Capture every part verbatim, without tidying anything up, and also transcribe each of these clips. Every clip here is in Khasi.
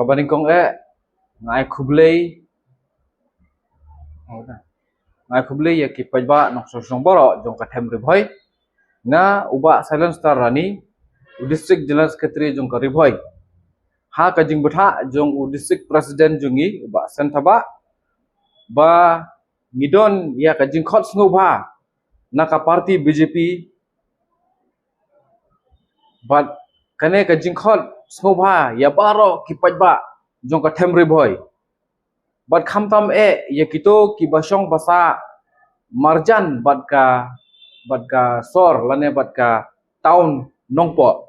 Ba nyngkong eh, nga ai khublei. Nga ai khublei ïa ki paidbah nongshong shnong baroh jong ka them Ri Bhoi. Nga u Bah Silent Star Rani, u District General Secretary jong ka Ri Bhoi. Ha ka jingbthah jong u District President jong ngi, u Bah Sen Thabah, ba ngi don ïa ka jingkhot sngewbha na ka party B J P, bad kane ka jingkhot sngewbha ïa baroh ki paidbah jong ka them Ri Bhoi. Bad khamtam eh ïa kito kiba shong basa marjan bad ka, bad ka sor lane bad ka town Nongpoh.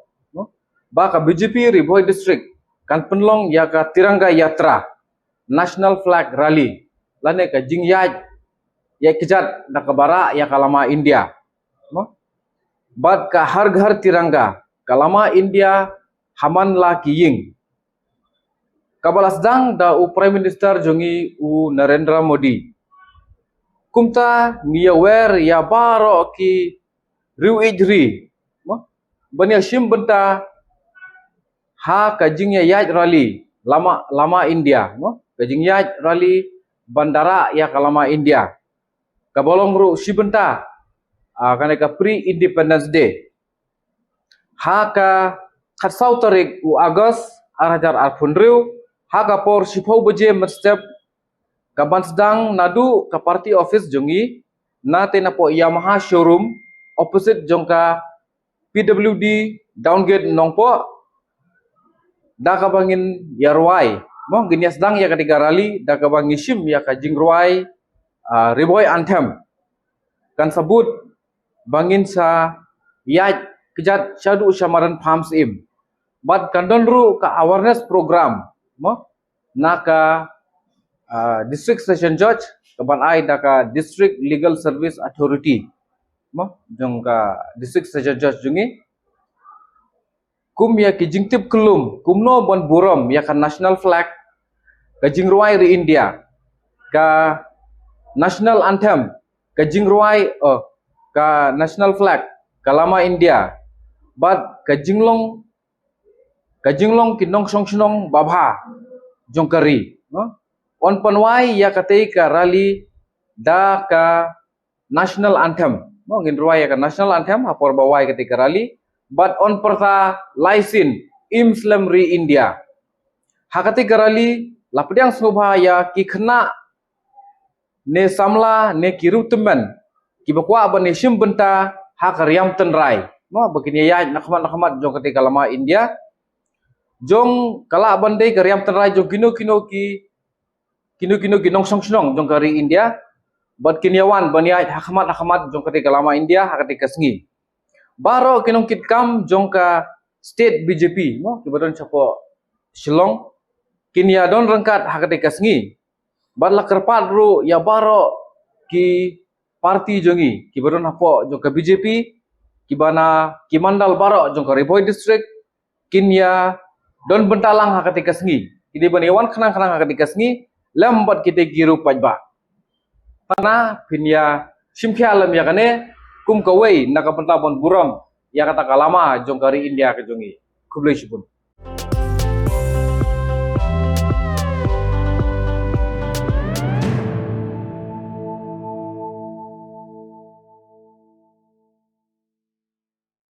Ba ka B J P Ri Bhoi District kan pynlong ïa ka Tiranga Yatra, National Flag Rally, lane ka jingïaid ïaid kjat da kaba rah ïa ka lama India. Bad ka Har Ghar Tiranga, ka lama India ha man la ki ïing, kaba la sdang da u Prime Minister jong ngi u Narendra Modi. Kumta ngi ïawer ïa baroh ki riew ïeit ri ban ïashim bynta ha ka jingïaid rally lama, lama India, ka jingïaid rally ban da rah ïa ka lama India, kaba long ruh shi bynta, ah, kane ka pre-Independence Day. Ha ka khatsaw tarik u August ar hajar arphew hynriew, ha ka por shiphew baje mynstep, ka ban sdang naduh ka party office jong ngi, na te napoh Yamaha showroom, opposite jong ka P W D Downgate Nongpoh, da kaba ngin ïa rwai. Mo, ngin ïa sdang ïa kata ka rally da kaba ngi shim ïa ka jingrwai, ah, Ri Bhoi Anthem. Kan sa bud ba ngin sa ïaid kjat shaduh sha madan Farm Syiem. Bad kan don ruh ka awareness program, mo, na ka, ah, District Session Judge, ka ban ai da ka District Legal Service Authority, mo, jong ka District Session Judge jong ngi. Kum ïa ki jingtip kyllum kumno ban burom ïa ka national flag, ka jingrwai ri India, ka national anthem, ka jingrwai, oh, ka national flag, ka lama India, bad ka jinglong, ka jinglong ki nongshong shnong babha jong ka ri, no? Yn pynwai ïa katei ka rally da ka national anthem. Mo, ngin rwai ïa ka national anthem ha por ba wai katei ka rally. Bad yn pyrta lai sien, Im slem ri India. Ha katei ka rally la pdiang sngewbha ïa ki khynnah ne samla ne ki riewtymmen kiba kwah ban ïashim bynta ha ka riam tynrai. Mo, ba kin ïaid na khmat na khmat jong katei ka lama India. Jong ka lah ban dei ka riam tynrai jong kino kino ki, kino kino ki nongshong shnong jong ka ri India, bad kin ïawan ban ïaid ha khmat ha khmat jong katei ka lama India ha katei ka sngi. Baroh ki nongkitkam jong ka state B J P, mo, kiba don shapoh Shillong, kin ïa don ryngkat ha katei ka sngi. Bad la kyrpad ruh ïa baroh ki party jong ngi kiba don hapoh jong ka B J P, kiba na ki mandal baroh jong ka Ri Bhoi District, kin ïa don bynta lang ha katei ka sngi. Ki dei ban ïawan khnang khnang ha katei ka sngi lem bad kitei ki riew paidbah. Tang na phin ïa shim khia lem ïa kane kum kawei na ka bynta ban burom ïa kata ka lama jong ka ri India ka jong ngi. Khublei shibun.